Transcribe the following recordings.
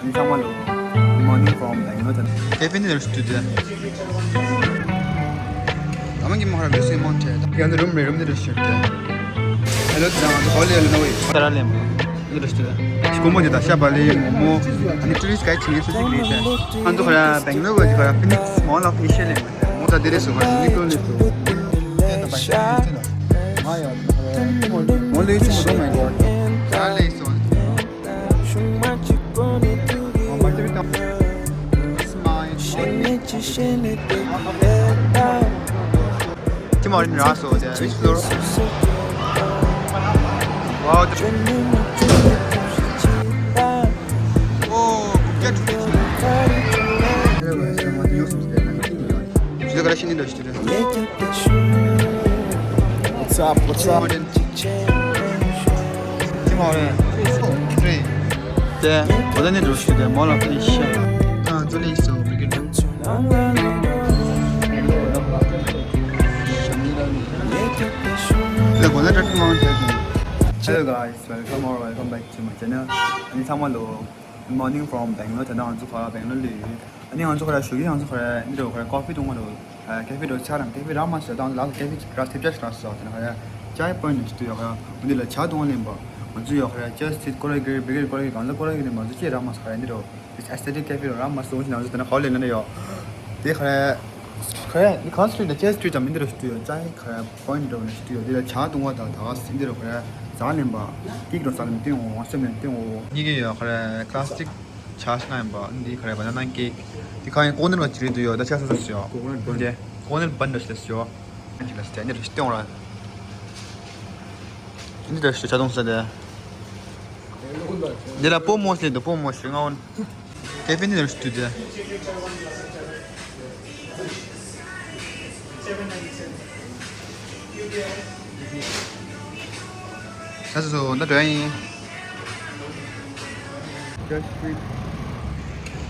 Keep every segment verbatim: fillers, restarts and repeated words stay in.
ཨ་ནི་ཚང་མ་ལོ། Good morning from Bangalore. ཀེ་ཕེ་འདི་རུ་སྟུ་དེ། ད་མ་གི་མ་ཧ་ར་བི་སི་མོན་ཐེ། ད་ཡང་འདི་རུམ་རེད། རུམ་འདི་རུ་ཤར་ཏེ། ཧེ་ལོ་ད་ང་ཚོ་ཧོ་ལེ་ལ་ནོ་ཝེ། ད་ར་ལེམ་འདི་རུ་སྟུ་དེ། ཀོ་མོ་དེ་ད་ཤ་བ་ལེ་མོ་མོ། ཨ་ནི་ཊུ་རི་སི་ཊི་ག་ཡི་ཆིང་ཡེ་སུ་ཅིག་རེད་དེ། ང་ཚོ་ཧ་ར་བེང་ལོར་གི་ཧ་ར་ཕི་ནིག་སི་མོལ་ཨོཕ་ཨེ་ཤི་ཡ་ལེམ། མོ་ད་དེ་རེད་སོ་ཧ་ར་ནི་ཀོ་ལེ་སོ། དེ་ད་བ་ཤ་དེ་ད། ང་ཡ་ཧ་ར་མོ་ལེ་སོ་མོ་མའི་གོ། ད་ལེ་སོ། ཅི་མ་རིན་ར་སོ་དེ་which floor? Wow, the- Oh, good. What's up? What's up? དེ་མ་རེད། དེ་འོ་ད་ནི་འགྲོ་ཤི་དེ་མོ་ལ་ཕི་ཤ། ཨ་ཙོ་ལེ་སོ་བི་གི་འགྲོ། ལ་གོ་ལ་ཏྲ་ཕི་མང་ཐེ་གི། Hello guys, welcome or welcome back to my channel. ཨ་ནི་ཚང་མ་ལོ། Good morning from Bangalore. ད་ང་ཚོ་ཁ་བེང་ལོར་ལ་ཡོད། ཨ་ནི་ང་ཚོ་ཁ་ར་ཞུ་གི་ང་ཚོ་ཁ་ར་འདི་རུ་ཁ་ར་ཀོ་ཕི་འཐུང་བ་རུ། ཨ་ཀེ་ཕེ་རུ་ཆ་རང་ཀེ་ཕེ་ར་མ་སོ་ད་ང་ཚོ་ལ་ཀེ་ཕེ་ར་ཐེབས་ཆ་ཞིག་ར་སོ་ད་ང་ཁ་ར་ཅའི་པོ་ཡིན་ཊི་ཞིག་ཏུ་ཡོད་ཁ་ར་འདི་ལ་ཆ་འཐུང་བ་ལེན་པ། ང་ཚོ་ཡོད་ཁ་ར་ཅའི་སི་ཊི་ཀོ་ར་གི་བེ་ཀེ་རི་ཀོ་ར་གི་གང་ལ་ཀོ་ར་གི་ནི་ང་ཚོ་ཅེ་ར་མ་སོ་ཁ་ར་འདི་རུ། This aesthetic cafe ར་མ་སོ་ཞིག་ང་ཚོ་ད་ང་ཁ་ལེན་ན་ཡོད། དེ་ཁ་ར་ཁ་ར་ནི་ཁ་སི་ཊི་རི་ཊི་ད་ཅའི་སི་ཊི་རི་ཊི་ད་མི་འདི་རུ་ཞིག་ཏུ་ཡོད། ཅའི་ཁ་ར་པོ་ཡིན་ཊི་ར་ཞིག་ཏུ་ཡོད། དེ་ལ་ཆ་འཐུང་བ་ད་ད་ང་འདི་རུ་ཁ་ར་ཟ་ལེན་པ། ཀིག་རུ་ཟ་ལེན་སྟེང་འོང་སེམས་ལེན་སྟེང་འོང་། གཉིས་ཀྱི་ཡོད་ཁ་ར་ཁ་ལ་སི་ཊིག་ཆ་ཤ་ཡིན་པ། འདི་ཁ་ར་བ་ན་ན་ཀེག་དེ་ཁ་ཡིན་ཀོ་ནེར་བ་ཅི་རེད་དུ་ཡོད། ད་ཆ་ས་ས་སི་ཡོད། ཀོ་ནེར་བ་ཀོ་ནེར་བ་འདྲ་ཞིག་ཡོད། ཅི་ལ་སི་ཊི་འདི་རུ་ཞིག་སྟེང་འོང་ར། འདི་འདྲ་ཞིག་ཆ་འཐུང་ས་དེ། འདི་ལ་པོ་མོ་ཞིག་འདུག་པོ་མོ་ཞིག་ང་འོང་། ཀེ་ཕེ་འདི་རུ་ཞིག་ཏུ་དེ། ད་སོ་སོ་ད་འགྲོ་ཡ་ཡིན།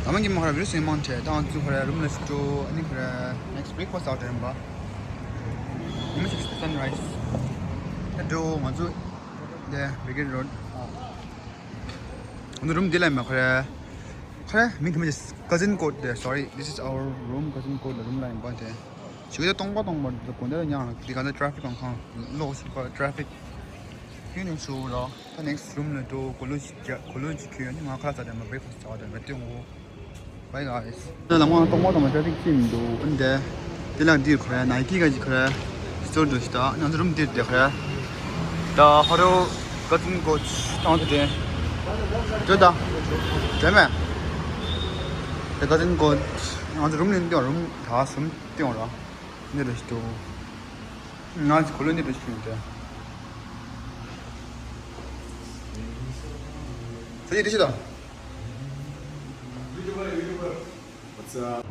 ད་མ་གི་མ་ཁ་ར་བི་རུ་སི་མང་ཆེ་ད་ང་ཚོ་ཁ་ར་རུམ་ལ་ཞིག་འགྲོ། ཨ་ནི་ཁ་ར་ནེག་སི་བྷི་རེག་ཕ་སི་ཊི་ཨོར་ཌར་ཡིན་པ། ཉི་མ་ཞིག་སན་རའི་སི་ད་འགྲོ། ང་ཚོ་དེ་བི་གི་རོཌ། ང་ཚོ་རུམ་འདི་ལ་མ་ཁ་ར། ཁ་ར་མིང་དེ་མ་ཅི། Cousin Court དེ། Sorry, this is our room, Cousin Court ལ་རུམ་ལ་ཡིན་པ་དེ། ཞུ་གི་དེ་སྟོང་པ་སྟོང་པ་དེ་དགོན་སྡེ་ལ་ཉག་དེ་ག་ནས་ཊ་ར་ཕིག་གང་ཁང་ལོག་སུ་ཁ་ཊ་ར་ཕིག་ཁྱོད་ནས་ཚུར་ལ་ད་ནེག་སི་རུམ་ལ་འགྲོ། གོ་ལོ་ཅིག་རྒྱག་གོ་ལོ་ཅིག་ཁྱོད་ནི་ང་ཁ་ལག་ཟ་དེ་མ་བེག་ཕ་སི་ཊི་ཟ་བ་དེ་མ་སྟོན་འོ། Bye guys. ད་ལ་མ་སྟོང་པ་སྟོང་པ་ཊ་ར་ཕིག་ཅི་མི་འདུག་འདི་དེ་ལ་འདིར་ཁོ་ར་ནའི་ཀི་ག་ཅིག་ཁོ་ར་སི་ཊོར་འདུག་ཤི། ད་ང་ཚོ་རུམ་འདིར་དེ་ཁོ་ར་ད་ཧོ་རོ་ཀ་ཏིན་ཀོ་ཆི་ཏང་ཏུ་དྲན་དྲན་ད་དྲན་མེད། དེ་ཀ་ཏིན་ཀོ་ང་ཚོ་རུམ་ནས་འདི་རུམ་ད་སུམ་ཏེ་འོང་ར་འདི་རུ་ཤི་ཏུ་ང་ཚོ་གོ་ལོ་འདི་རུ་ཤི་ཏུ་ད་ཡི་དེ་ཤི་ད།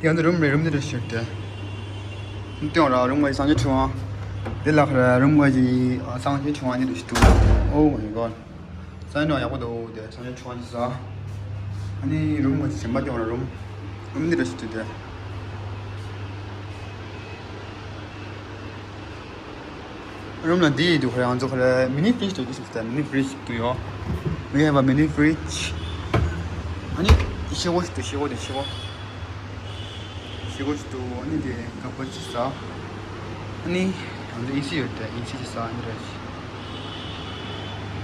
ཡང་འདི་རུམ་རེད། རུམ་འདི་རུ་ཞིག་སྟེ། འདི་ཡང་ར་རུམ་ག་ཅི་སང་ཉིན་ཆུང་བ། འདི་ལ་ཁ་ར་རུམ་ག་ཅི་སང་ཉིན་ཆུང་བ་འདི་རུ་ཞིག་འདུག Oh my god. སང་ཉིན་ཡག་པོ་འདུག་དེ་སང་ཉིན་ཆུང་བ་ཅི་ཟ། ཨ་ནི་རུམ་ག་ཅི་གཞན་པ་ཡང་ར་རུམ། རུམ་འདི་རུ་ཞིག་འདུག་དེ། རུམ་ལ་འདི་ཡི་འདུག་ཁ་ར་ང་ཚོ་ཁ་ར་མི་ནི་ཕི་རིཇ་འདུག་འདི་ཞིག་སྟེ། མི་ནི་ཕི་རིཇ་འདུག་ཡོ། We have a mini fridge. ཨ་ནི་ཤི་བོ་ཞིག་འདུག་ཤི་བོ་དེ་ཤི་བོ། ཤི་བོ་ཞིག་འདུག་ཨ་ནི་དེ་ཀ་པར་ཅིག་ཟ། ཨ་ནི་ང་ཚོ་ཨེ་སི་ཡོད་དེ་ཨེ་སི་ཅིག་ཟ། ཨ་ནི་རེད།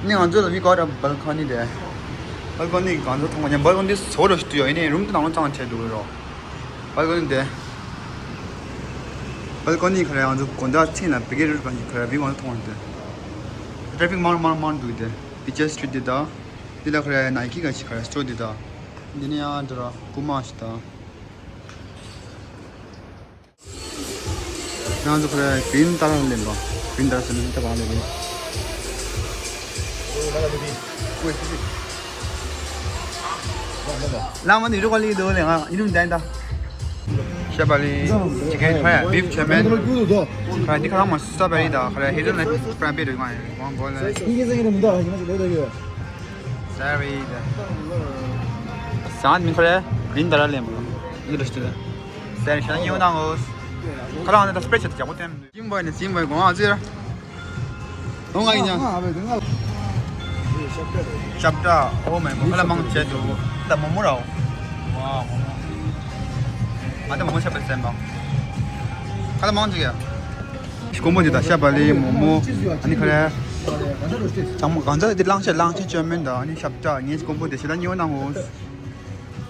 ཨ་ནི་ང་ཚོ་ལ་we got a balcony དེ། བལ་ཀོ་ནི་གང་ཚོ་མཐོང་བ་ཉམས། བལ་ཀོ་ནི་དེ་བཟོ་འདྲ་ཞིག་འདུག་ཡོ། ཨ་ནི་རུམ་དེ་ནང་ལོགས་ཙང་བྱས་འདུག་རོ། བལ་ཀོ་ནི་དེ། བལ་ཀོ་ནི་ཁ་ར་ང་ཚོ་དགོན་སྡེ་ཚན་ལ་བི་གེ་རུ་གང་ཞིག་ཁ་ར་བི་ང་ཚོ་མཐོང་བ་དེ། ཊ་ར་ཕིག་མང་མང་མང་འདུག་དེ། Beecher Street དེ་དང་། དེ་ལ་ཁ་ར་ནའི་ཀི་ག་ཞིག་ཁ་ར་སི་ཊོར་དེ་དང་། འདི་ནས་ཡང་འདྲ་ར་པུ་མ་ཞིག་དང་། ང་ཚོ་ཁོ་ར་གིན་ཏར་ལེན་པ། གིན་ཏར་ཟེར་ན་ད་བ་ལེན་པ། ལ་མ་ནི་རུ་ག་ལི་དོ་ལེ་ང་ཨི་རུ་འདན་ད། ཤ་བ་ལི། ཅི་ཀན་ཕ་ཡ་བིབ་ཆེ་མེན། ཕ་ཡ་འདི་ཁ་ལ་མ་སུ་ས་བ་རི་ད་ཁ་ར་ཧེ་ཟལ་ནཊ་ཕ་ར་བེ་རི་གང་ཡིན་གོང་གོ་ལེ། ས་རི་ད། ས་མི་ཁོ་ར་གིན་ཏར་ལེན་པ། ཨི་རུ་སྟེ། སེར་ཤ་ཉིའུ་ནང་ངོ་། ཁ་ལ་ཨ་ནི་ད་སི་པེ་ཤལ་ཡག་པོ་བསྟན། ཇིམ་བོའི་ནི་ཇིམ་བོའི་གོང་ཨ་ཙི་ར། ཨོ་ང་ཡིན་ཡང་། ཤབ་ཏྲ། ཨོ་མའི་གོང་ཁ་ལ་མང་བྱས་འདུག་ད་མོག་མོག་ར། ཝའོ། ང་ད་མོག་མོག་ཤ་པ་སེམས་པ། ཁ་ལ་མང་ཅིག་ཡ། ཀོང་པོ་འདི་དང་ཤ་བག་ལེབ་མོག་མོག་ཨ་ནི་ག་རེ། ཚང་མ་གང་ཚ་འདི་གླང་ཆེན་གླང་ཆེན་བཅོས་མིན་དང་ཨ་ནི་ཞབས་བྲག་ངས་ཀོང་པོ་འདི་ཞེ་དྲག་སྙིང་པོ་གནང་ངོ་།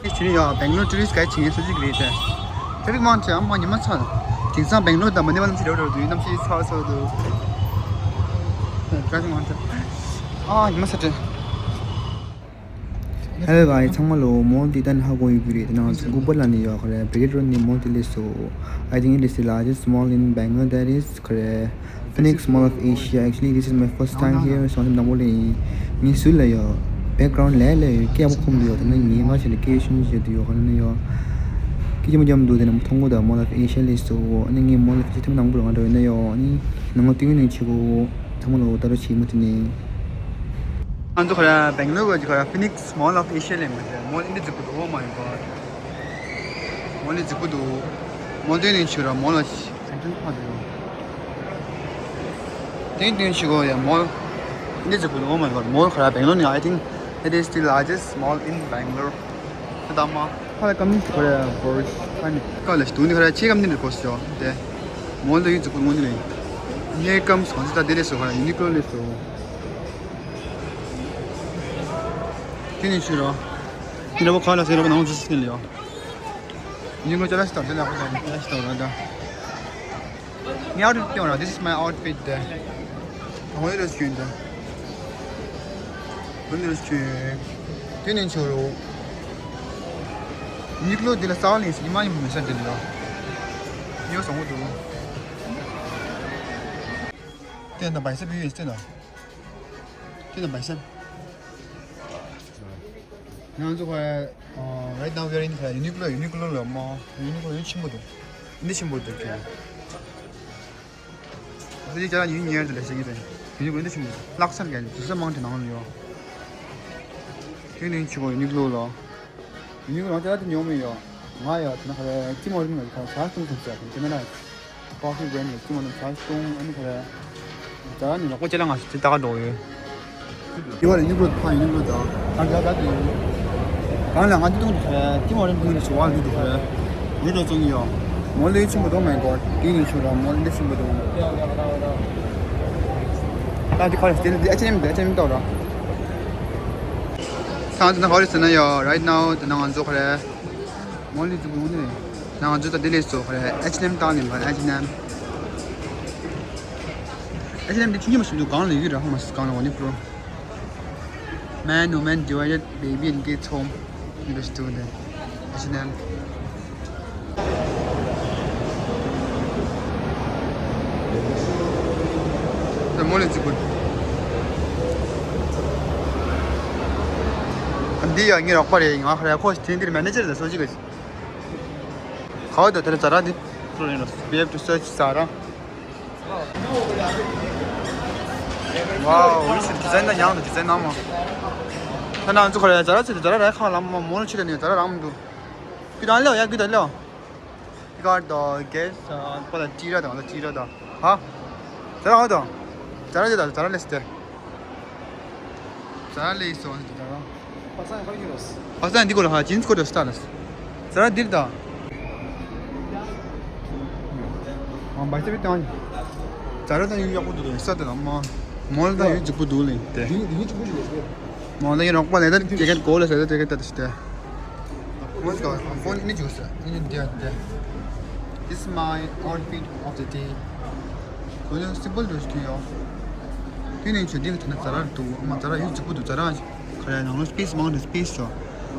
ཨེ་ཆི་ནི་ཡ་བེང་ལོར་ཊུ་རི་སི་གའི་ཆིང་སུ་ཅིག་རེད་དེ། ཊེ་ཕིག་མང་ཆེ་ཨ་མ་ཉི་མ་ཚ། དེང་སང་བེང་ལོར་དང་མ་ནི་མ་ལམ་ཞིག་རེད་རེད་དུས་གནམ་གཤིས་ཚ་ཚ་འདུག་ཊེ་ཕིག་མང་ཆེ། ཨ་ཉི་མ་ཚ་དྲན། Hello guys, ཚང་མ་ལོ། མོལ་འདི་ད་ཧ་གོ་ཡོད་ཀྱི་རེད། དེ་ནང་ཚོ་གུ་པར་ལ་ནི་ཡོད་ཁ་རེད། བི་རི་གེཊ་རོཌ་ནི་མོལ་དེ་ལས་སོ། I think it is the largest mall in Bangalore, that is ཁ་རེད། Phoenix Mall of Asia. Actually, this is my first time here. སོང་ཙམ་དང་པོ་ལས་ཡིན། ངས་སུ་ལ་ཡོད། བེག་གྷ་རའུན་ཌ་ལས་ལས་ཡོད་སྐད་པོ་ཁུམ་དུ་ཡོད། དེ་ནི་ངས་ང་ཞིག་ལ་སྐད་ཤུན་བྱེད་དུ་ཡོད་ཁ་ནི་ཡོད། སྐད་ཆ་མ་འཇམ་འདུག་དེ་ནི་མཐོང་གོ་ད་Mall of Asia ལས་སོ། ཨ་ནི་ངས་Mall of Asia ཐེངས་དང་པོ་ལ་ང་འགྲོ་ཡོད་ན་ཡོད། ཨ་ནི་ནང་ལ་ཏིང་ངེ་ནང་ཆེ་གོ། ཚང་མ་ལོ་ད་རོ་ཆེ་མོ་དེ་ནི། ང་ཚོ་ཁ་ར་བེང་ལོར་གི་ཁ་ར་Phoenix Mall of Asia ལས་མི་ཟེར། མོལ་འདི་རྫིག་པོ་འདུག Oh my god. མོལ་འདི་རྫིག་པོ་འདུག་མོལ་དེ་ནི་ཆུ་ར་མོལ་ལ་ཨེན་ཊི་རན་སི་ཕ་འདུག་དེ་དོན་ཆུ་གོ་ཡ་མོལ་འདི་རྫིག་པོ་འདུག Oh my god. མོལ་ཁ་ར་བེང་ལོར་ནི I think it is the largest mall in Bangalore. ད་མ་ཁ་ར་ཀམ་ནི་ཁ་ར་བོར་ཁ་ནི་ཁ་ལ་ཞིག་དུ་ནི་ཁ་ར་ཆེ་ཀམ་ནི་རེ་ཕོ་སི་ཡོ་དེ་མོལ་དེ་ཡུ་རྫིག་པོ་མོལ་ནི་རེད། ནེ་ཀམ་སོང་ཙི་ད་དེ་ལས་སོ་ཁ་ར་ཡུ་ནི་ཀོ་ལོ་ལས་སོ། དེ་ནི་ཆུ་རོ། ཡིན་ར་བོ་ཁ་ལ་སེ་ར་བོ་ནང་འཛུལ་སེ་ལ་ཡོད། ཡིན་ངོ་ཅ་ལ་སི་ཏོར་དེ་ལ་ཁོ་ད་ཅ་ལ་སི་ཏོར་ར་ད། ངའི་ཨའུ་ཊི་ཕིཊ་སྐྱོང་ར། This is my outfit དེ། ཧོ་ཡི་རོ་སྐྱོན་དེ། ཧོ་ཡི་རོ་སྐྱོན། དེ་ནི་ཆུ་རོ། ཡུ་ནི་ཀོ་ལོ་དེ་ལ་རྩ་བ་ལས་སེ་ཉི་མ་ཉི་མ་མི་ས་དེ་ལ་ཡོད། ཡོད་སོང་ངོ་འདུག་དེ་ན་བའི་སེབ་ཡོད་ཡོད་དེ་ན། དེ་ན་བའི་སེབ། ང་ཚོ་ཁ་right now we are in ཁ་ཡུ་ནི་ཀོ་ལོ། ཡུ་ནི་ཀོ་ལོ་ལ་མོ་ཡུ་ནི་ཀོ་ལོ་ཡུ་ཆེན་པོ་འདུག་འདི་ཆེན་པོ་འདུག་ཁྱེད། ཁ་ཅིག་ཅ་ལག་ཡུན་ཉེར་དུ་ལས་ཤེས་ཀྱི་རེད། ཡུ་ནི་ཀོ་ལོ་འདི་ཆེན་པོ་འདུག་ལྷག་བསམ་གྱི་དུས་ཚོད་མང་དུ་ནང་ལ་ཡོད། དེ་ནི་ཆེ་གོ་ཡུ་ནི་ཀོ་ལོ་ལ། ཡུ་ནི་ཀོ་ལོ་ཅ་ལག་དེ་ཉོ་མི་ཡོད། ང་ཡོད་དེ་ན་ཁ་ཅིག་མོ་རིན་ང་ཁ་ཆ་སྟོང་སྟོང་ཟེར་དེ་ན་ར། Coffee brand ལ་ཅི་མ་ནམ་ཆ་སྟོང་ཨ་ནི་ཁ་ར། ད་ནི་ལོག་པ་ཅ་ལག་ང་ཞིག་ད་ག་འགྲོ་ཡོད། ཡུ་བ་ལ་ཡུ་བ་ཕ་ཡུ་བ་ད། ཨ་ག་ག་དེ། གང་ལ་ང་ཅི་སྟོང་ཁ་ར་ཅི་མ་རིན་ཕུང་ནི་ཆུ་བ་ལུས་དུ་ཁ་ར། ཡུ་རོ་ཙོང་ཡོ། མོ་ལེ་ཆུ་མ་དོ་མེ་གོ་དེ་ནི་ཆུ་ར་མོ་ལེ་ཆུ་མ་དོ། ད་དེ་ཁ་ར་སྟེ་དེ་ཨ་ཆེན་མི་དེ་ཨ་ཆེན་མི་ཏོ་ར། ཁང་དེ་ན་ཧོ་རི་སི་ན་ཡོད། Right now དེ་ན་ང་ཚོ་ཁ་ར། མོ་ལི་ཙུ་གུ་ནི། ན་ང་ཚོ་ད་དེ་ལས་སོ་ཁ་ར་ཨེཆ་ཨེན་ཨེམ་ཏང་ནི་མ་ཨེཆ་ཨེན་ཨེམ། ཨེཆ་ཨེན་ཨེམ་དེ་ཆུང་ཆུང་མ་ཞིག་འདུག་གང་ལ་ཡོད་ར་ཧ་མ་སི་གང་ལ་ཝ་ནི་པྲོ། Man, woman, divided, baby and kids home. འདི་ལས་སྟོན་དེ་ཨེཆ་ཨེན་ཨེམ། ད་མོ་ལི་ཙི་གུ། འདི་ཡ་ངའི་རོགས་པ་རེད། ང་ཁ་ར་ཁོ་དེ་འདིར་མེ་ནེ་ཇར་ཟེར་སོ་ཅིག་གི། ཁ་བ་དེ་དེར་ཛ་ར་འདི་We have to search Zara. Wow, we should design the young design now. ད་ང་ཚོ་ཁ་ར་ཛ་ར་ཚེ་ཛ་ར་ར་ཁ་ལ་མ་མོ་ལ་ཆི་ལ་ནི་ཛ་ར་རང་མི་འདུག་ཀི་དང་ལོ་ཡ་ཀི་དང་ལོ། ཀི་གར་དང་གེ་སི་པ་ལ་ཅི་ར་དང་ལ་ཅི་ར་དང་ཧ། ཛ་ར་ཧ་དང་། ཛ་ར་ཅི་དང་ཛ་ར་ལེ་སི་ཏེ། ཛ་ར་ལེ་སི་ཏེ་ཛ་ར། པ་སངས་ཧ་ཡུ་རོ་སི། པ་སངས་འདི་གོ་ལ་ཧ་ཇིན་སི་གོ་ཏོ་སི་ཏ་ལ་སི། ཛ་ར་འདིར་དང་། ཨ་བའི་སེབ་དང་། ཛ་ར་དང་ཡུ་ཡག་པོ་འདུག་ལེ་ས་དེ་ལ་མ། མོ་ལ་དང་ཡུ་རྫིག་པོ་འདུག་ལེ་ཏེ། མོ་ལ་ཡུ་རྫིག་པོ་འདུག་ལེ། མོ་ལ་ཡུ་རོགས་པ་ལེ་ད་ཇེ་ཀེ་ཊི་གོ་ལ་ས་ད་ཇེ་ཀེ་ཊི་ད་ད་སི་ཏེ། What's going on? Phone in the juice. In the day, day. This is my outfit of the day. ཁོ་ལ་སིམ་པལ་འདྲ་ཞིག་ཡོད། དེ་ནས་ཆུ་དེ་གི་དེ་ན་ཛ་ར་འདུག་ཨ་མ་ཛ་ར་ཡུ་རྫིག་པོ་འདུག་ཛ་ར་ག་རེ་ནང་ལོ་སི་པེ་སི་མང་འདུག་སི་པེ་སི་ཤོ།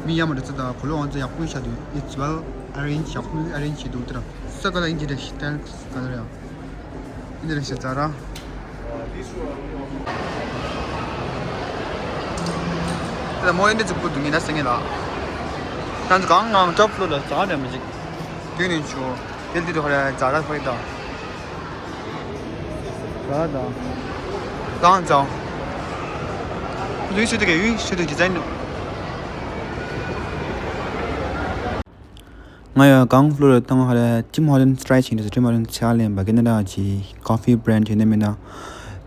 མི་ཡ་མ་འདྲ་ཚོ་དང་གོ་ལོ་ཨང་ཚོ་ཡག་པོ་ཤ་འདུག It's well arranged. ཡག་པོ་ཨ་རེན་ཇི་བྱས་འདུག་དེ་ར་ས་ག་ལ་ཨིན་ཇི་རེ་ཤི་ཏལ་ག་ལ་རེད། ཨིན་ཇི་རེ་ཤི་ཛ་ར། དེ་ལ་མོ་ཨིན་ཇི་རྫིག་པོ་འདུག་ངས་ན་སེང་གེ་ལ། ད་ཚོ་གང་ངང་ཊོབ་ཕ་ལོར་ལ་ཛ་ར་མི་འཇིག་དེ་ནས་ཆུ། དེ་འདི་དུ་ཧ་ར་ཛ་ར་ཧོ་ཡི་དང་། ཛ་ར་དང་། གང་ཙང་། ཁོ་ཚོའི་ཤུལ་དུ་ག་ཡུལ་ཤུལ་དུ་ཇི་ཛའིན་འདུག་ང་ཡང་གང་ཕ་ལོར་ལ་བཏང་ཧ་ར་ཇིམ་ཧོ་ལན་སི་ཊི་རའི་བྱས་ནས་ཇིམ་ཧོ་ལན་ཆ་ལེན་པ་གི་ན་ར་ཇི་ཀོ་ཕི་བྷི་རེན་ཌི་ཡིན་ན་མིན་ན།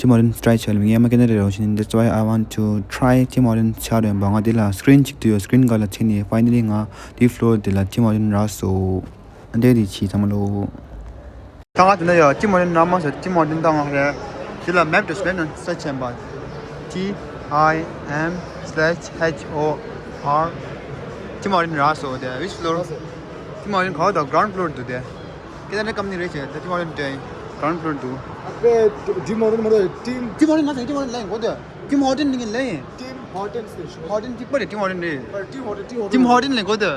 Tim Hortons try བྱས་ལ་མི་ངན་མ་སྐད་ན་རེ་རོ་ཞིན། That's why I want to try Tim Hortons ཆ་རེ་བ་ང་འདི་ལ་screen གཅིག་ཏུ་ཡོད། Screen ག་ལ་ཚེ་ནི་finally ང་འདི་floor འདི་ལ་Tim Hortons རག་སོ། འདི་འདི་ཆི་ཚང་མ་ལོ། ད་ང་དེ་ན་ཡོད། Tim Hortons རག་མ་སོ། Tim Hortons ད་ང་རེ་འདི་ལ་map དུ་search བྱས་པ། T I M slash H O R Tim Hortons རག་སོ། དེ་which floor? Tim Hortons ག་བ་དང་ground floor འདུག་དེ། སྐད་ཆ་ནི་ཀམ་ནི་རེད་ཅེ། ད་Tim Hortons དེ་ground floor འདུག། ཨ་ཕའི་Tim Hortons མ་རེད། Tim Tim Hortons ང་ཚོ་Tim Hortons ལ་ཡིན་གོ་དེ། Tim Hortons ནི་ལ་ཡིན། Tim Hortons སྟེ་ཤོ། Hortons གཅིག་པ་རེད། Tim Hortons རེད། ཨ་Tim Hortons Tim Hortons Tim Hortons ལ་ཡིན་གོ་དེ།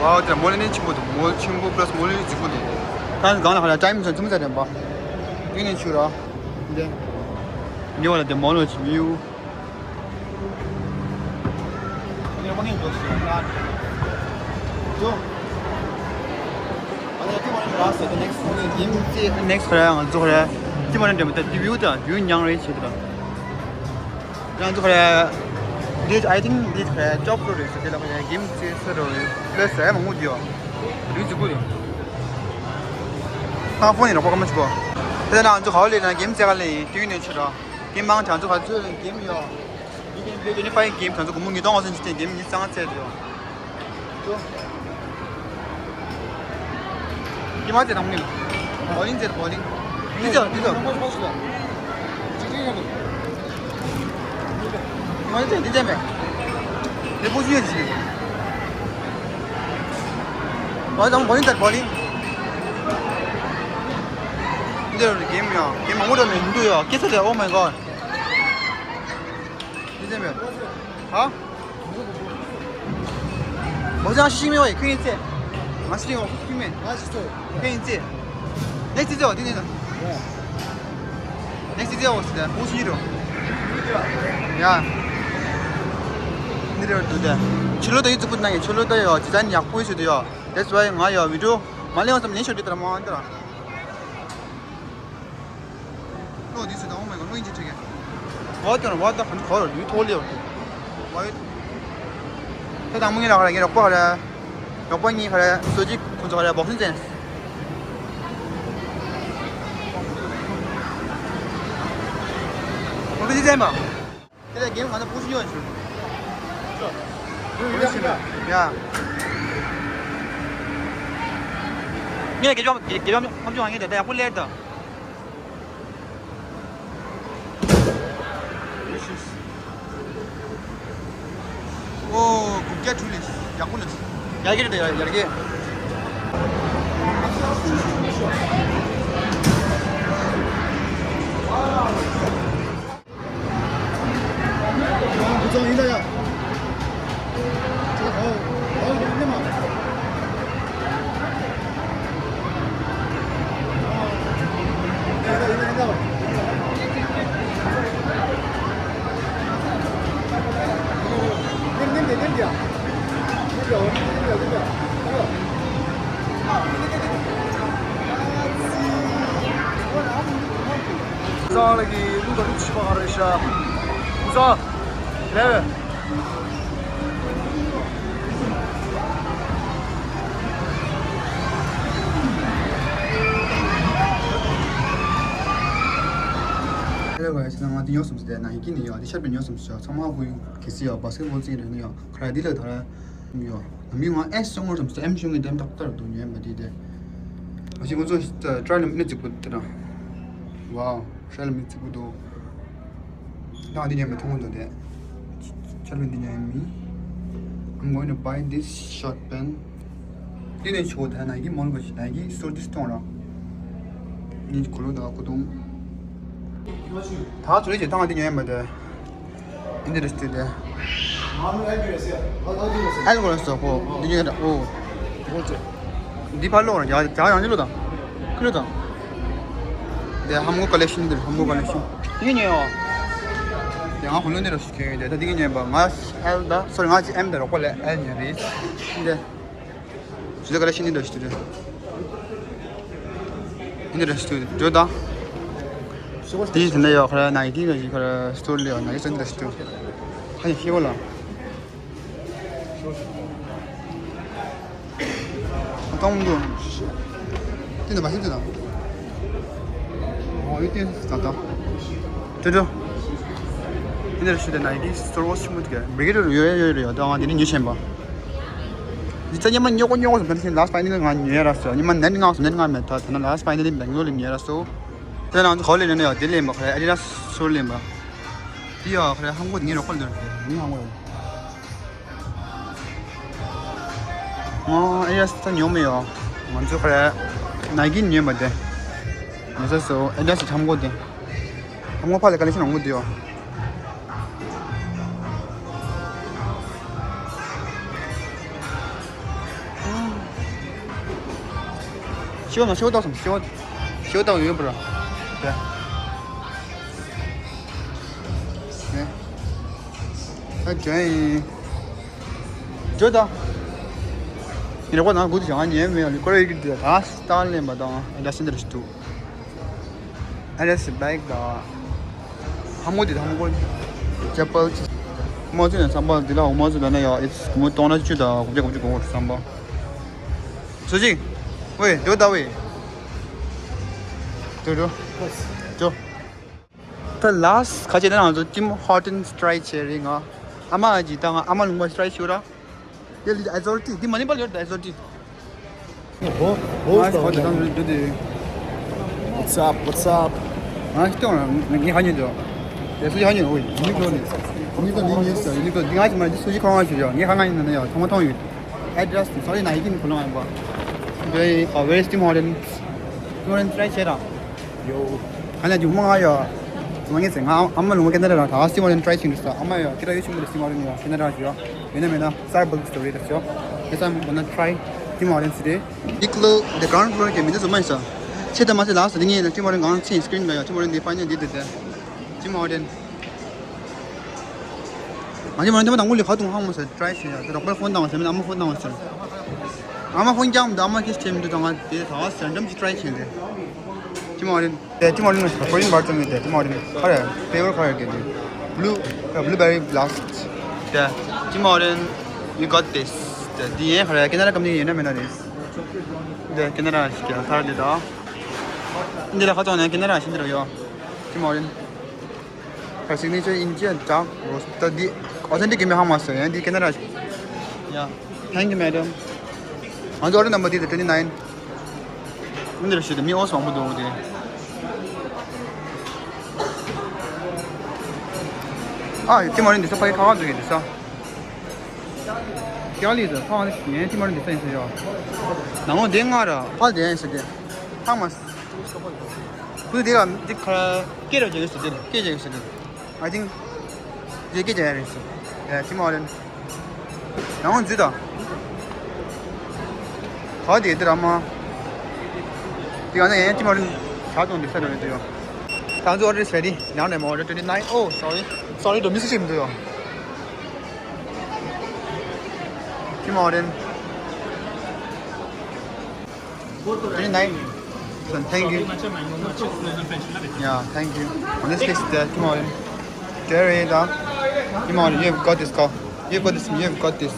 ཝའོ་དེ་མོ་ལི་ནི་ཆེན་པོ་འདུག། མོ་ཆེན་པོ་plus མོ་ལི་རྫིག་པོ་འདུག། ད་གང་ལ་ཧ་ལ་time ཚོད་ཚུམ་ཚ་རེད་པ། དེ་ནས་ཆུ་ར། འདི་ནི་བ་ལ་དེ་མོ་ལོ་ཆི་མིའུ། Next ཁོ་ར་ང་ཚོ་ཁོ་ར་ཅི་མ་རེད་འདྲ་མི་ད་དེ་view དང་view མྱངས་རེད་བྱེད་དུ་ར། ང་ཚོ་ཁོ་ར་འདི་I think འདི་ཁོ་ར་ཅོབ་ལོ་རེད་ཟེར། དེ་ལ་ཁོ་ར་game ཅི་ཟེར་རོ་plus ཟེར་མང་པོ་འདི་ཡོད། view ཅི་གུ་རེད། ཁ་ཕོན་ནི་རོགས་པ་ཀ་མ་ཅི་གོ། དེ་ན་ང་ཚོ་ཁ་བ་ལས་ན་game ཅི་ག་ལས་ཡིན་དུས་ནས་ཆུ་ར། game མང་ཆ་ང་ཚོ་ཁ་ཚོད་ལས་game ཡོད། You can play twenty five games. ང་ཚོ་སྒོར་མོ་ཉིས་སྟོང་ལྔ་བརྒྱ་ཅིག་སྟེར། game ཉི་ཤུ་རྩ་ལྔ་རྩེད་དུ་ཡོད། ཅོ། ཉི་མ་རྩེད་དང་མིན། bowling རྩེད། bowling འདི་རྩེད། འདི་རྩེད། ཉི་མ་རྩེད། འདི་རྩེད་མེད། འདི་པོ་ཞུ་ཡོད་ཅིག། bowling དང་bowling རྩེད། bowling འདི་རུ་game ཡོད། game མང་པོ་འགྲོ་ནས་འདུག་ཡོད། སྐད་ཆ་རེད། Oh my god. འདི་རྩེད་མེད། ཧ། མོ་ཅང་ཤི་མེད་བ་ཡི་ཁོ་ཡིན་ཚེ། ང་ཤི་མེད་བ་ཤི་མེད། ང་ཤི་ཚོ། ཁོ་ཡིན་ཚེ། ནེག་སི་ཚེ་བ་འདི་ནི་ན། ནེག་སི་ཚེ་བ་ཟེར་ཏེ་བུ་ཤི་རོ། ཡ། འདི་རེད་འདུག་སྟེ། ཆུ་ལོ་ད་ཡི་ཙུ་པུ་ན་ཡི་ཆུ་ལོ་ད་ཡོ་ཇི་ཙན་ཡག་པོ་ཞིག་འདུག་ཡོ། That's why ང་ཡོ་video མ་ལེན་བ་ཙམ་ལེན་ཤོར་དུས་ལྟར་མ་འདི་ར། ལོ་འདི་ཚོ་དང་འོ་མའི་གོ་ལོ་ཡིན་གྱི་ཁྲིག་གེ། ཝ་ཀྱང་ཝ་ད་ཧན་གོ་རོ་ཡུ་ཐོ་ལེ་ཡོ། ཝ་ཡུ། ད་དང་མོ་ངེ་ལ་ག་ར་ངེ་རོགས་པ་ག་ར། རོགས་པ་གཉིས་ག་ར་སོ་ཅིག་ཁོང་ཚོ་ག་ར་བོག་སིང་ཅན། བོག་སིང་ཅན་མ། དེ་ལས་གེམ་ག་ན་པུ་ཤི་ཡོད་ཞུ། ཡ། ངས་དགེ་སྦྱོང་དགེ་སྦྱོང་ཁམས་ཆུང་ངས་དེ་ཡག་པོ་ལེར་དང་། ཨོ། གུག་རྒྱ་ཁྲུ་ལས་ཡག་པོ་ལས། ཡར་རྒྱས་རེད་ཡར་རྒྱས། ཚང་ལ་གི་ལུག་དང་ལུག་ཕྱི་པ་ག་རེ་ཤ། ཚང་ལས། ཧེ་ལོ་ག་ཡ་ཆ་ན་ང་འདི་ཉོ་སོང་ཟེར་ན་ཡིན་གྱི་ནི་ཡོད། འདི་ཤར་པའི་ཉོ་སོང་ཟེར། ཚང་མ་གུ་གི་སི་ཡོད། བ་སི་ཀེ་ཊི་བོལ་ཙིག་རེད་ནི་ཡོད། ཁ་ར་འདི་ལ་ད་ར་ཡོད། ང་མི་ང་ཨེ་སོང་ངོ་སོང་ཟེར། ཨེམ་ཤོང་གི་དེམ་ཏག་ཏག་འདུག་ཉོས་མ་འདི་དེ། ང་ཞིག་ང་ཚོ་ཊ་རའི་ལ་མི་ནི་གཅིག་པུ་དེ་ར། ཝའོ། ཧྲལ་མི་ཚིག་པོ་འདུག་ད་འདི་ཉན་མི་མཐོང་འདུག་དེ། ཆར་པ་འདི་ཉན་མི། I'm going to buy this short pen. འདི་ནས་ཆུ་བོ་ད་ནའི་ཀི་མོལ་གོ་ཞིག་ནའི་ཀི་སྟོར་འདི་སྟོང་ར། ངས་གོ་ལོ་ད་གོ་དུང་། ད་ཚོ་རེ་ཅེ་ད་འདི་ཉན་མ་དེ། འདི་རེ་སྟེ་དེ། ཨལ་གོ་རེ་སོ་ཁོ་འདི་ཉན་ར་ཨོ། འདི་ཕར་ལོག་ར་ཡ་ཡང་ཅི་ལོ་དང་། ཁུ་ལོ་དང་། དེ་ཧམ་གོ་ཀ་ལེག་ཤན་འདིར་ཧམ་གོ་ཀ་ལེག་ཤན། ཡིན་ཉོས་ཡོ། དེ་ང་ཧུ་ལོ་འདི་ར་ཤི་ཁྱོད་ཡོད་དེ་ད་འདི་གི་ཉོས་པ་ང་ཨལ་ད་སོ་རི་ང་ཅི་ཨེམ་ད་རོགས་པ་ལས་ཨལ་ཉོས་རེད། འདི། ཇི་ལྟར་ཀ་ལེག་ཤན་འདི་ར་ཤི་དུ་རེད། འདི་ར་ཤི་དུ་རེད་ད། དེ་ཡིན་ན་ཡོ་ཁ་ར་ནའི་ཀི་ནའི་ཀི་ཁ་ར་སྟོར་ལས་ཡོ་ནའི་ཀི་སྟོར་འདི་ར་ཤི་དུ། ཧ་ཡ་ཤི་བོ་ལ། ཨ་ཏོང་དུ། དེ་ནི་མ་ཤེས་དེ་དང་། ཨ་ཡོད་ཏན་ད་ད། ཏུ་ཏུ། ཨིན་དར་ཤུ་དེ་ནའི་ཀི་སི་ཊོར་ཆེན་མོ་དེ་ག་བི་གེ་ཏུ་ཡོད་ཡོད་ཡོད་ཡོད། ད་ང་དེ་ནས་ཉོས་ཤེས་པ། འདི་ཚ་ཉི་མ་ཉོ་གོ་ཉོ་གོ་སོང་། ད་ནི་ལཱ་སི་ཊི་ཕའི་ནལ་ལི་ང་ཉོས་ར་སོང་། ཉི་མ་ནན་ང་སོང་ནན་ང་མེད། ད་ད་ན་ལཱ་སི་ཊི་ཕའི་ནལ་ལི་བེང་ལོར་ལ་ཉོས་ར་སོང་། དེ་ནང་ཚོ་ག་ལེ་ནས་ཡོད་དེ་ལེན་པ་ཁ་ཨ་ཌི་ཌ་སི་སུ་ལེན་པ། དེ་ཡོད་ཁ་ཧམ་གོ་དེ་ངའི་རོགས་པ་ལོར་དེ་ངའི་ཧམ་གོ་ཡོད། ཨ་ཨེ་ཌི་ཌ་སི་ད་ཉོ་མི་ཡོད། ང་ཚོ་ཁ་ར་ནའི་ཀི་ཉོས་མ་དེ། ང་ཚོ་སོ་ཨེ་ཌི་ཌ་སི་ཐམ་གོ་དེ། ཐམ་གོ་ཕ་ལ་ཀ་ལེ་ཤན་རང་གོ་དེ་ཡོད། ཤིའོ་ན་ཤིའོ་ཏོག་སམ་ཤིའོ། ཤིའོ་ཏོག་ཡོད་པ་ར། དེ། ནེ། ཨ་ཇོ་ཡིན། ཇོ་ད། ངས་རོགས་པ་ནང་སྒུག་དུ་བྱ་ང་ཉན་མེད་ཡ་ལི་ཀོ་རེ་ཡི་གི་དེ་ད་སི་ཏཱ་ལེན་པ་དང་ཨེ་ཌི་ཌ་སི་འདི་རེ་ཞིག་འདུག་ཨེ་ཌི་ཌ་སི་བེག་དང་། ཧམ་གོ་དེ་ཧམ་གོ། ཅེ་པལ་ཅི། མ་ཚུད་ནས་བསམ་པ་འདི་ལ་འོ་མ་ཚུད་ལ་ན་ཡ་ཨིས་གོ་མོ་གཏོང་ན་བཅུ་དང་དགུ་བརྒྱ་དགུ་བཅུ་གོ་བསམ་པ། སུ་ཅིག་ཝེ་ཇོ་ད་ཝེ། ཇོ་ཇོ། ཇོ། ད་ལཱ་སི་ཊི་ཁ་ཆེ་ན་ང་ཚོ་ཊིམ་ཧོ་ཊན་སི་ཊི་རའི་བྱས་རེད་ང་། ཨ་མ་ཨ་ཅི་ད་ང་ཨ་མ་ལུང་པ་སི་ཊི་རའི་ཤུ་ར། ཡ་ལི་ཨ་ཛོར་ཊི་འདི་མ་ནི་པ་ལ་ཡོད་ད་ཨ་ཛོར་ཊི། ཨ་ཁོ་དེ་དང་འདི་འདི། What's up? What's up? ང་ཤི་ཏོང་ང་ངའི་ཧ་ཉེ་འདུག་ཡ་སུ་ཡི་ཧ་ཉེ་འོ་ཡི་ནི་ཀོ་ནི། ནི་ཀོ་ནི་ཉེ་སི་ཡ་ནི་ཀོ་འདི་ང་ཅི་མ་འདི་སུ་ཡི་ཁང་བ་ཞུ་ཡ་ངའི་ཧ་ང་ཉེ་ན་ཡ་ཐོང་མ་ཐོང་ཡོད། ཨེ་ཌི་རེ་སི་ནི་སོ་རི་ན་ཡི་ཀིན་ཁོ་ལོང་ཡ་པ། འདི་ཨ་ཝེ་རི་སི་ཊིམ་ཧོ་ཊན། ཧོ་ཊན་ཊི་རའི་བྱས་ར། ཡོ། ང་ལ་ཇུ་མ་ང་ཡ། ང་ངེ་ཚེ་ང་ཨ་མ་ལུང་བ་ཀེ་ན་ཌ་ར་ད་སི་ཊིམ་ཧོ་ཊན་ཊི་རའི་བྱེད་འདུག་ས་ཨ་མ་ཡ་ཀི་ར་ཡོ་ཆུ་མུ་རི་སི་ཊིམ་ཧོ་ཊན་ཡ་ཀེ་ན་ཌ་ཞུ་ཡ། ཡོད་ན་མེད་ན་སི་ཊར་བག་སི་ཊོ་རི་ར་ཞུ་ཡ། ངེ་ཚ་མ་ན་ཊི་རའི་ཊིམ་ཧོ་ཊན་སི་ཊི། འདི་ཀློ་འདི་གྷ་རའུན་ཌི་ཕི་ལོར་གི་མི་འདི་ཚོ་མ་ཡིན་ས། ཆེ་ད་མ་ཚེ་ལགས་སོ་འདི་ངས་ན་ཊིམ་ཧོ་ཊན་གང་ཚེ་སི་ཀི་རིན་ལ་ཡ་ཊིམ་ཧོ་ཊན་འདི་ཕ་ཉ་འདི་དེ་དེ། ཊིམ་ཧོ་ཊན། ང་ཚོ་མ་འདི་མ་དང་པོ་ལས་ཁ་ཐུག་ཧང་མ་ཟེར་ཊི་རའི་བྱས་ཡ། རོགས་པའི་ཕོན་བཏང་བ་ཟེར་མིན་ཨ་མ་ཕོན་བཏང་བ་ཟེར། ཨ་མ་ཕོན་རྐྱང་མི་འདུག་ཨ་མ་ཁྱེད་ཆེ་མི་འདུག་ད་ང་དེ་ད་བ་ཟེར་འགྲམ་གྱི་ཊི་རའི་བྱས་ཏེ། ཊིམ་ཧོ་ཊན་དེ་ཊིམ་ཧོ་ཊན་ནི་ཁོ་རིན་བར་ཙམ་གྱི་དེ་ཊིམ་ཧོ་ཊན་ཁ་རེ་ཕེ་ཝར་ཁ་རེ་གི་དེ། Blue, uh, blueberry blast. དེ་ཊིམ་ཧོ་ཊན། You got this. དེ་འདི་ཡན་ཁ་རེ་ཀེ་ན་ཌ་ཀམ་ནི་ཡིན་ན་མེད་ན་རེད། དེ་ཀེ་ན་ཌ་ཞིག་གི་ཐར་དེ་ད། འདི་ལ་ཁ་ཐོག་ནས་ཀེ་ན་ཌ་ཞིག་འདི་རུ་ཡོད། ཊིམ་ཧོ་ཊན། Her signature in tea and dark roast. ད་འདི་ཨོ་ཐེན་ཊིག་གི་མི་ཧང་མ་སོ་ཡང་འདི་ཀེ་ན་ཌ་ཞིག Yeah. Thank you, madam. ང་ཚོ་ཨོ་ཌར་ནམ་བར་འདི་དེ་ཊུ་ཝེན་ཊི་ནའིན། འདི་རུ་ཞུ་དེ་མི་ཨོ་སོང་པོ་འདུག་དེ། ཨ་ཡི་ཊིམ་ཧོ་ཊན་འདི་ཚོ་ཕ་གི་ཁ་ཁ་འདུག་གི་འདི་ས། ཀྱང་ལི་ཟེར་ཕ་ང་ནི་ངའི་ཊིམ་ཧོ་ཊན་འདི་ས་ཡིན་ཟེར་ཡོད། ནང་ལོགས་འདི་ང་ར་ཕ་དེ་ཡིན་ཟེར་དེ། ཧང་མ་སོ། ཁུ་དེ་ལ་འདི་ཁ་སྐད་ར་རྒྱག་གི་ཟེར་དེ་སྐད་རྒྱག་གི་ཟེར་དེ། I think འདི་སྐད་རྒྱག་ཡ་རེད་ཟེར། ཡ་ཊིམ་ཧོ་ཊན། ཡང་འཛུལ་དང་། ག་དེ་དེ་ར་མ། དེ་ག་ན་ཡང་ཊིམ་ཧོ་ཊན་ཆ་ཏོང་དེ་ས་རེད་འདུག་ཡོ། ད་ཚོ་ཨོ་ཌར་རེ་ཌི། ནའོ་ནེམ་ཨོ་ཌར་ཊུ་ཝེན་ཊི་ནའིན། Oh, sorry. Sorry, འགྲོ་མི་སུ་ཞིག་མི་འདུག་ཡོ། ཊིམ་ཧོ་ཊན། Very nice. So, thank you. Yeah, thank you. On this case, the ཊིམ་ཧོ་ཊན། Jerry, the ཊིམ་ཧོ་ཊན, you've got this call. You've got this, you've got this.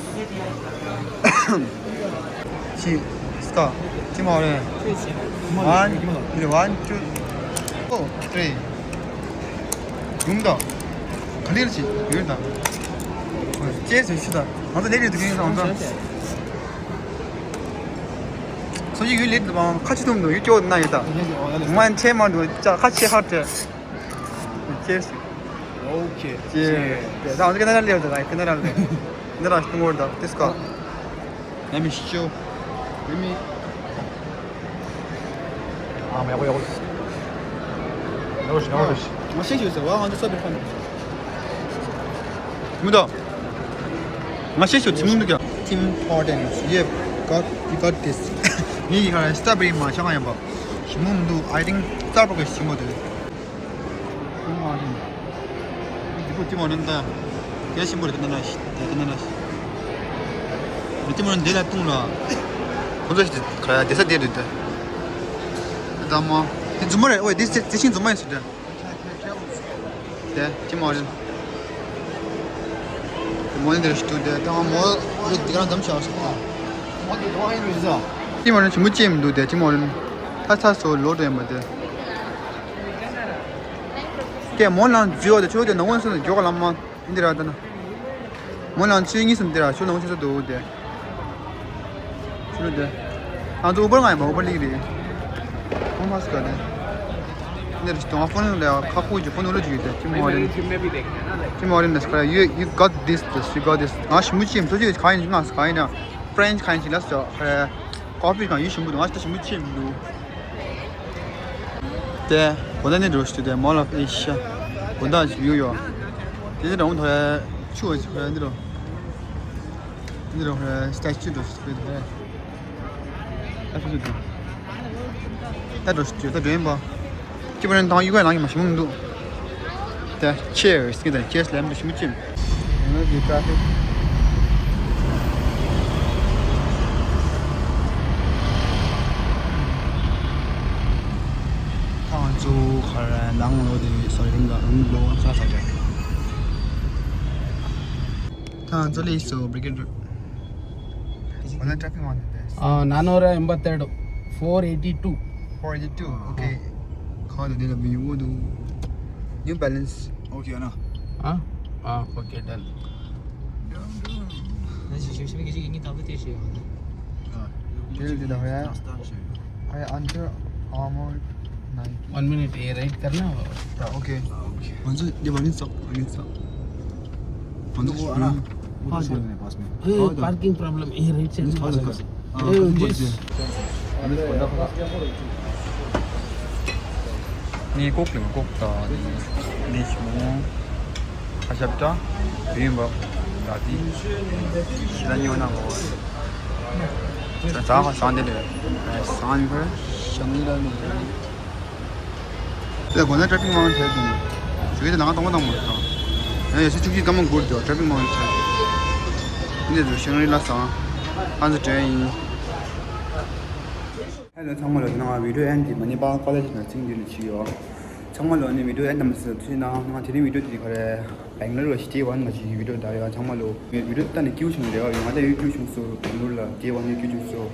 See, Scott, ཊིམ་ཧོ་ཊན། One, one, two, oh, three. ཡུམ་དང་། ག་ལེར་ཅིག་ཡོད་དང་། ཅེས་སུ་ཞུ་དང་། ང་ཚོ་ལས་རེད་འདུག་གིན་སོང་ཙང་། སོ་ཡི་ཡུལ་ལས་དུ་བང་ཁ་ཆེ་དུམ་དུ་ཡུལ་སྐྱོ་ན་ཡོད་ད། ང་ཆེ་མ་འདུག་ཅག་ཁ་ཆེ་ཧར་ཏེ། ཅེས། ཨོ་ཁེ། ཅེས། ད་ང་ཚོ་ཀེ་ན་ཌ་ལས་ཡོད་ད། ཀེ་ན་ཌ་ལས་ཀེ་ན་ཌ་སྟོང་བོར་ད་ཏིས་ཀ། Let me show. Let me. ཨ་མ་ཡག་པོ་ཡག་པོ། ཡག་པོ་ཞིག་ཡག་པོ་ཞིག་ང་ཤེས་ཞུ་ཟེར་བ་ང་ཚོ་སོ་པའི་ཁམས། མི་དོ། ང་ཤེས་ཞུ་ཚིམ་མི་འདུག་ཀྱང་། Tim Hortons, you've got, you got this. ངས་ཡི་ག་ར་སི་ཊོ་བེ་རི་མ་ཆག་ཡིན་པ། ཞིམ་མོ་མི་འདུག I think Starbucks ཞིམ་པོ་འདུག་ཁོང་མ་རེད། འདི་པོ་ཏི་མ་རེད་ད། དེ་ཞིམ་པོ་རེད་ད་ན་ན་ཤི། དེ་ད་ན་ན་ཤི། ཏི་མ་རེད་འདི་ལ་བཏུང་ལ། ཁོ་ཚོ་ཞིག་ག་ར་དེ་ས་དེ་རེད་ད། ད་མ། དེ་རྫུན་མ་རེད། ཨོ་དེ་དེ་ཤིང་རྫུན་མ་ཡིན་ཟེར་ད། དེ་ཏི་མ་རེད། དེ་མོ་ནི་དེ་རེད་ཞུ་དེ་ད་མོ་རེད་དེ་ག་རང་འདམ་ཤག་སོང་། ཏི་མ་རེད་ཞིམ་པོ་ཅིག་མི་འདུག་དེ་ཏི་མ་རེད། ད་ཚ་སོ་ལོ་དྲན་མ་དེ། དེ་མོ་ལང་འཛུལ་བ་དེ་ཆུ་དེ་ནང་ངོས་སུ་འཇོག་ལ་མ་འདི་ར་ད་ན། མོ་ལང་ཆུ་གཉིས་སུ་འདི་ར་ཆུ་ནང་ངོས་སུ་འདུག་དེ། ཆུ་དེ། ང་ཚོ་ཨུ་བར་ང་ཡིན་པ་ཨུ་བར་ལིག་རེད། ཁོང་ཕ་སི་ཀ་དེ། འདི་ར་ཅི་ཏོང་ཕོན་ལ་ཁ་ཁུ་ཅི་ཕོན་ལ་ཅི་ཡོད་དེ་ཅི་མོ་རེད། ཅི་མོ་རེད་ནས་ཁ་you you got this this you got this ང་ཞིམ་པོ་ཅི་ཡིན་ཐུགས་རྗེ་ག་ཡིན་ང་ག་ཡིན་ན། French ག་ཡིན་ཅི་ལ་སོ་ཁ་རེ། Coffee གང་ཡིན་ཞིམ་པོ་འདུག་ང་ཞིམ་པོ་ཅི་ཡིན་འདུག་དེ། གོ་ད་ནི་འགྲོ་ཞུ་དེ་Mall of Asia གོ་ད་ཅི་ཡོད་ཡོད། དེ་ནི་རང་ཐོ་ཆུ་བ་ཞིག་འདི་རོ། འདི་རོ་statue འགྲོ་ཞུ་དེ། ད་ཞུ་དེ། ད་འགྲོ་ཞུ་ད་འགྲོ་ཡིན་པ། ཅི་པ་རེན་ཐང་ཡུ་ག་ནང་གི་མ་ཞིམ་པོ་འདུག་དེ་cheers ངས་དེ་cheers ལེམ་དུ་ཞིམ་པོ་ཅི་ཡིན། ཡང་ན་དེ་traffic ཁང་ཚོ་ཁར་ནང་ལོགས་དེ་སོ་རིམ་ལ་རིམ་ལོ་ས་ས་རེད། ཁང་ཚོ་ལས་སོ་Bricket Road. ཁོ་ན་traffic མང་དེ། ཨ་ན་ནོ་ར་ཨིམ་པ་ཏེ་རོ། four eighty two. Four eighty two okay. ཁང་དེ་དེ་ལ་བི་ཡུ་འདུག New Balance. Okay ཨ་ན། ཨ་ཨ་okay done. དེ་ལ་དེ་ལ་ཧོ་ཡ། ཧོ་ཡ་Under Armour Nike. One minute ये राइट करना होगा। Okay. ང་ཚོ་འདི་མ་ནི་ཙག་མ་ནི་ཙག་ང་ཚོ་ཨ་ན། ཨ་ཅེ་ནས་པཱས་མེ། ཨེ་པར་ཀིང་པྲོབ་ལེམ་ཨེ་རེད་ཅེ། ཨ་ཨེ་ཇིས། ནི་ཀོག་ལེ་ཀོག་ད་ནི་ནི་ཞི་མོ་ཁ་ཤབ་ད་བིན་བ་ད་དི་ཤི་ལ་ཉོ་ན་མོ། ད་ད་ཁ་སང་དེ་ལེ་སང་ནི་ཁར་ཤང་ནི་ལ་ནི། དེ་གོ་ན་traffic མང་ཆེ་དུ། ཞུ་གི་དེ་ནང་གཏོང་མ་བཏང་མ་བཏང་། ཡང་ཡོད་ཚད་བཅུ་གཅིག་སྐར་མ་འགོར་དུ་traffic མང་ཆེ། འདི་ཚོ་ཤང་རི་ལ་སང་། ཨ་ཚོ་དྲན་ཡིན། ཧེ་ལོ་ཚང་མ་ལོ། དེ་ནང་video end དེ་མ་ནི་པ་ཀོ་ལེ་ཇི་ནང་ཚིག་འདི་ལ་ཕྱི་ཡོད། ཚང་མ་ལོ་ནི་video end དམ་སི་ཚུལ་ནང་ང་དེ་རིང་video དེ་ག་རེ། Bangalore ལ་ཞི་ཏི་ཝན་ང་ཞིག་video ད་ཡོད་ཚང་མ་ལོ། video ད་ནི་ཀྱུ་བྱུང་རེད་བ། ཡོད་ང་ད་ཡོད་ཀྱུ་བྱུང་སོ། Bangalore ལ་ཞི་ཏི་ཝན་ནི་ཀྱུ་བྱུང་སོ།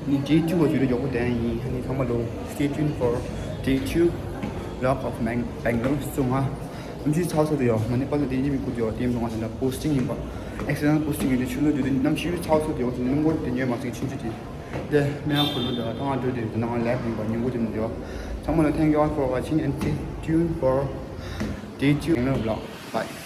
ནི་day two བ་video མགྱོགས་པོ་དེ་ཡིན། ཧ་ནི་ཚང་མ་ལོ། Stay tuned for day two vlog of Mang- Bangalore སོ། ང་གནམ་གཤིས་ཚ་བ་ཚ་དུ་ཡོད། མ་ནི་པ་ལ་དེ་ཡིན་མི་ཀུ་དུ་ཡོད། དེ་ཡིན་ང་ད་ལ་posting ཡིན་པ། accidental posting ཡིན་དུ་ཆུ་ལོ་དུ་དུ་གནམ་གཤིས་ཚ་བ་ཚ་དུ་ཡོད། གནམ་སྒོ་དེ་ཉོས་མ་ཚིག་ཆུན་ཆུ་དེ། དེ་སྨན་ཁུ་ལོ་དེ་ད་ང་འགྲོ་དེ་དེ་ནང་ལེབ་ཡིན་པ་ཉིན་གུ་དེ་ནི་དེ་བ། ཚང་མ་ལ་thank you all for watching and stay tuned for day two vlog. Bye.